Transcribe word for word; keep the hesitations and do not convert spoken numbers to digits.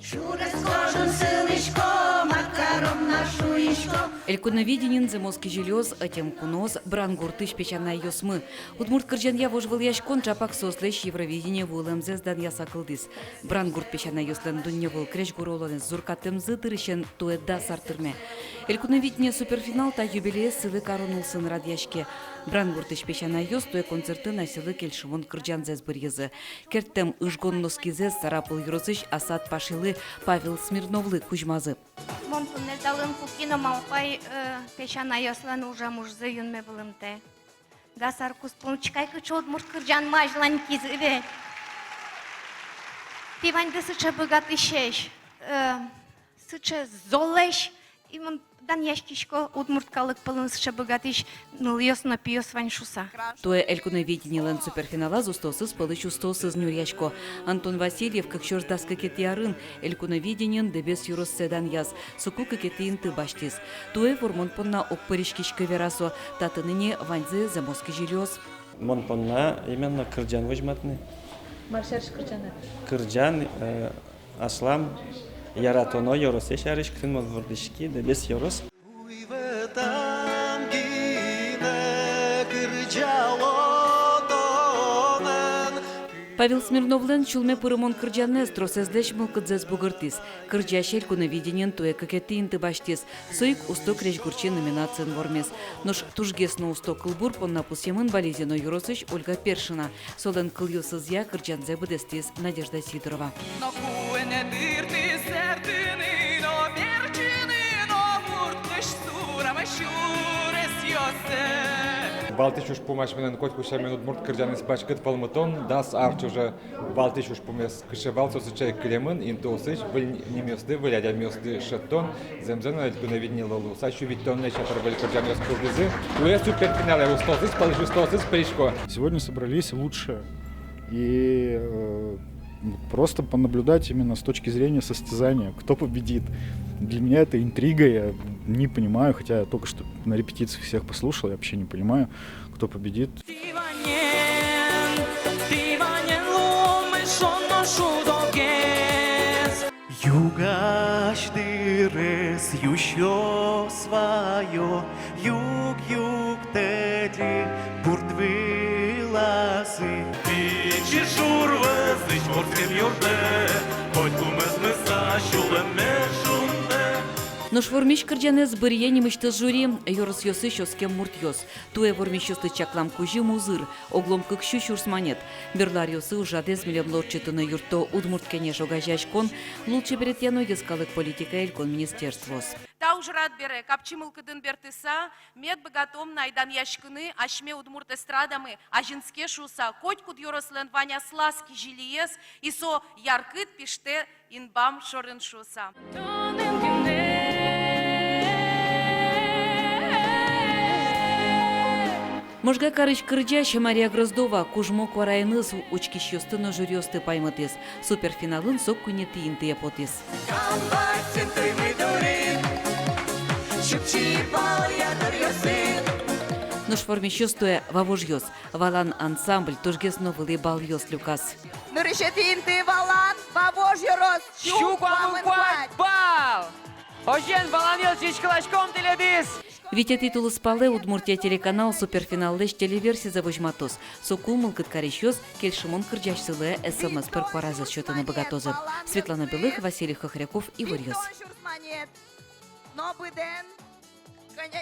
Сюрес кожын сылӥсько, макаром на шуисько. Элькуновидениын зэмос кизилиос, ӧтем куноос, Брангуртысь песянайёсмы. Удмурт кырӟанъя вожвылъяськон ӵапак соослэсь Евровидение вуылэмзэс данъяса кылдӥз. Брангурт песянайёслэн дунневыл крезьгур улонэз зуркатэмзы дырысен туэ дас ар тырме. Элькуновидение суперфинал та юбилеез сӥлы карон улсын радъяське. Брангуртысь песянайёс туэ концертын асьсэлы кельшымон кырӟанзэс быръизы. Керттэм ыжгон носкизэс Сарапул ёросысь Асад Пашилы Павел Смирновлы кузьмазы. Мон туннэ залын куки но малпай, э, песянайёслэн ужам ужзы юнме вылымтэ. Дас ар куспын учкы ай, кыӵе удмурт кырӟан ма азьлань кизы ве. Тӥ ваньды сыӵе быгатӥсесь, э, сыӵе золэсь. И мон данъяськисько удмурт калык пӧлын сыӵе быгатӥсь нылъёс но пиос вань шуса. Туэ Элькуновидениелэн суперфиналаз устоосыз пӧлысь устоосыз нюръясько. Антон Васильев кык сюрс дас кыкетӥ арын Элькуновидениын Дэбес ёроссэ данъяз, соку кыкетӥ инты басьтӥз. Туэ вормон понна уг пыриськиськы, вера со, татын ини ваньзы зэмос кизилиос. Мон понна именно кырӟан возьматыны. Мар сярысь кырӟанэд? Кырӟан, э, аслам яратоно ёросэ сярысь, кытын мон вордӥськи, Дэбес ёрос. Павел Смирновлэн сюлме пырымон кырӟанэз тросэзлэсь мылкыдзэс бугыртӥз. Кырӟась Элькуновидениын туэ кыкетӥ инты басьтӥз. Со ик усто крезьгурчи номинациын вормиз. Нош тужгес но усто кылбур понна пусъемын Балезино ёросысь Ольга Першина. Солэн кылъёсызъя кырӟанзэ быдэстӥз Надежда Сидорова. Но куэне дыртӥ сэртыны но, берчыны но, мурт кызь сурамы сюресъёссэ. Валтӥсь ужпум асьмелэн котьку сямен удмурт кырӟанэз паськыт вӧлмытон, дас ар ӵоже валтӥсь ужпумез. Кыӵе вал со, сыӵе ик кылемын, интыосысь выль нимъёсты, выль адямиосты шедьтон, зэмзэ но Элькуновидениелы луыса сю витьтонлэсь ятыр выль кырӟанъёс кылдӥзы. Туэ суперфиналэ устоосыз пӧлысь устоосыз пырисько. Сегодня собрались лучшие. И, э, просто понаблюдать именно с точки зрения состязания, кто победит. Для меня это интрига, я не понимаю, хотя я только что на репетициях всех послушал, я вообще не понимаю, кто победит. Тӥ ваньмыз, тӥ ваньмыз луоз шуоно шудогес. Югась дырез юсьёс ваё, юг-юг тӧдьы бурд вылазы. Пичи шур вӧзысь вордскем юртэ, котьку мӧзмыса сюлэмме шунтэ. Нош вормись кырӟанэз быръе нимысьтыз жюри, ёросъёсысь оскем муртъёс. Туэ вормисьёслы чаклам кузьым узыр, оглом кык сю сюрс манет. Берло аръёсы ужрадэз милемлы ортчытыны юртто «Удмурт кенеш» огазеяськон, лулчеберетъя но йӧскалык политикая элькун министерствоос. Та ужрад бере, капчи мылкыдын бертыса, мед быгатом на ай данъяськыны, асьме удмурт эстрадамы азинске шуыса, котькуд ёрослэн вань аслаз кизилиез, и со яркыт пиштэ инбам шорын шуыса. Можга карысь кырӟась Мария Гроздова кужмо куараеныз учкисьёсты но жюриосты паймытӥз. Суперфиналын со куинетӥ интые потӥз. Нош вормисьёс туэ — «Вавожъёс». «Валан» ансамбль тужгес но вылӥ баллъёс люказ. Нырысетӥ инты «Валан», «Вавож ёрос» — сю куамын куать балл. Озьыен, «Валанъёс», ӟечкыласьком тӥледыз. Витетӥ тулыспалэ «Удмуртия» телеканал суперфиналлэсь телеверсизэ возьматоз. Соку мылкыд карисьёс кельшымон кырӟасьсылы эс эм эс пыр куаразэс сётыны быгатозы. Светлана Белых, Василий Хохряков, «Иворъёс».